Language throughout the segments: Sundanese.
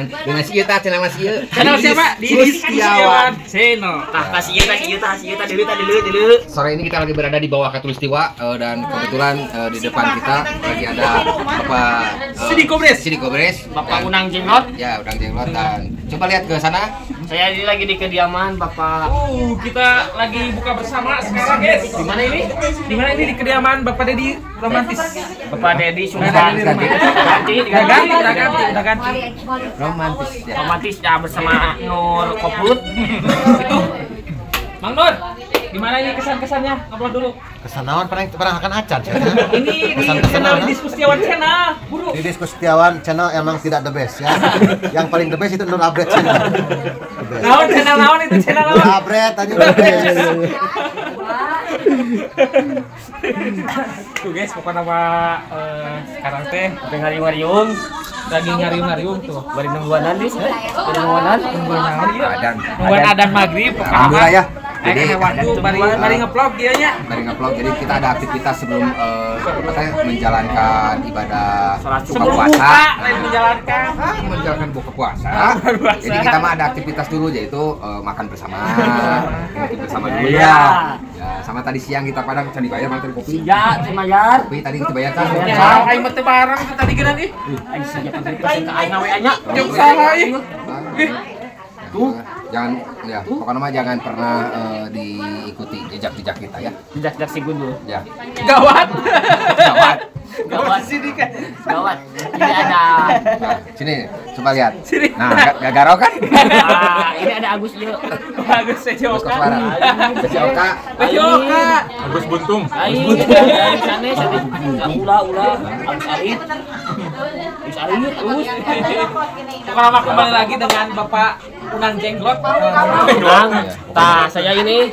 Dengan si ieu tah channel si ieu. Channel siapa? Didi Setiawan Channel. Tah tah si ieu tah si ieu tah si ieu tah deuleu tah deuleu deuleu. Sore ini kita lagi berada di bawah Katulistiwa dan kebetulan di depan kita lagi ada Bapak Sidi Kobres. Sidi Kobres, Bapak Unang Jenglot. Ya, Unang Jenglot, dan coba lihat ke sana. Saya ini lagi di kediaman Bapak. Kita lagi buka bersama sekarang, guys. Di mana ini? Di mana ini di kediaman Bapak Dedi romantis. Bapak Dedi Sungguhan. Ganti, udah ganti. Romantis ya. Romantis ya bersama Nur Koput. Itu. Mang Nur, gimana ini kesan-kesannya? Ngobrol dulu. Kesan naon pernah akan acan. Ini di channel Didi Kustiawan Channel, buru. Didi Kustiawan Channel emang tidak the best ya. Yang paling the best itu Nur Abret Channel. Naon channel naon itu channel naon? Nur Abret tadi the best. Tuh guys, pokoknya nama sekarang teh ngariung-ngariung. Lagi ngariung-ngariung tuh. Bari nungguanan dis. Bari nungguanan. Adan. Nungguan adan maghrib. Alhamdulillah ya. Jadi waktu bari ngevlog dia nya. Bari ngevlog, jadi kita ada aktivitas sebelum menjalankan ibadah buka puasa. Lain menjalankan. Menjalankan buka puasa. Jadi kita mah ada aktivitas dulu yaitu makan bersama. Makan bersama dulu ya. Ya, sama tadi siang kita padang can dibayar mana tadi kopi. Iya, dibayar. Kopi tadi kita bayar kan. Ya, aing mah teu bareng tadi geunan ih. Aing sia pesen ka aing we nya. Jeung saha ih. Tuh, jangan ya, pokoknya mah jangan pernah diikuti jejak-jejak kita ya. Jejak-jejak si Gundul. Ya. Gawat. Gawat. Gawat sini kan. Gawat. Ini ada. Nah, sini coba lihat. Sini. Nah, gak garau kan? Nah, ini ada Agus Leo. Agus Sejoka. Sejoka. Sejoka. Agus Buntung. Agus Buntung. Sana sana. Ulah ulah. Agus Arit. Agus Arit terus. Pokoknya kembali lagi dengan Bapak Unang Jenglot. Unang. Tah, saya ini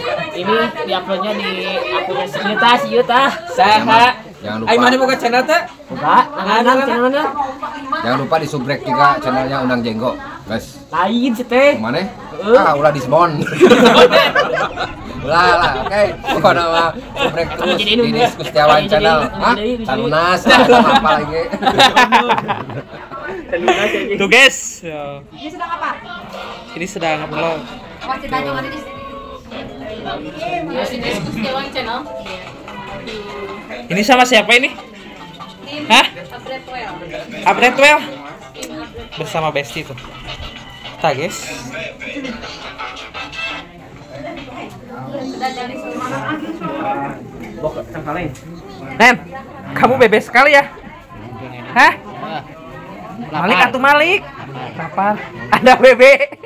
di-uploadnya di akunnya si ieu tah, si ieu tah. Saha? Jangan lupa. Ayo mana buka channel teh? Buka. Langganan channel mana? Jangan lupa di-subrek juga channelnya Unang Jenggo, guys. Lain sih teh. Mana? Ah, ulah disbon. Ulah lah, oke. Pokoknya mah subrek terus di Didi Kustiawan Channel. Hah? Talunas, apa lagi? Tuh guys. Ini sedang apa? Ini sedang ngevlog. Apa ceritanya ada di sini? Didi Kustiawan Channel. Ini sama siapa ini? Hah? Abretwell. Bersama Besti tuh. Tah guys. Nen, kamu bebas sekali ya? Hah? Malik atau Malik? Lapar. Ada bebek.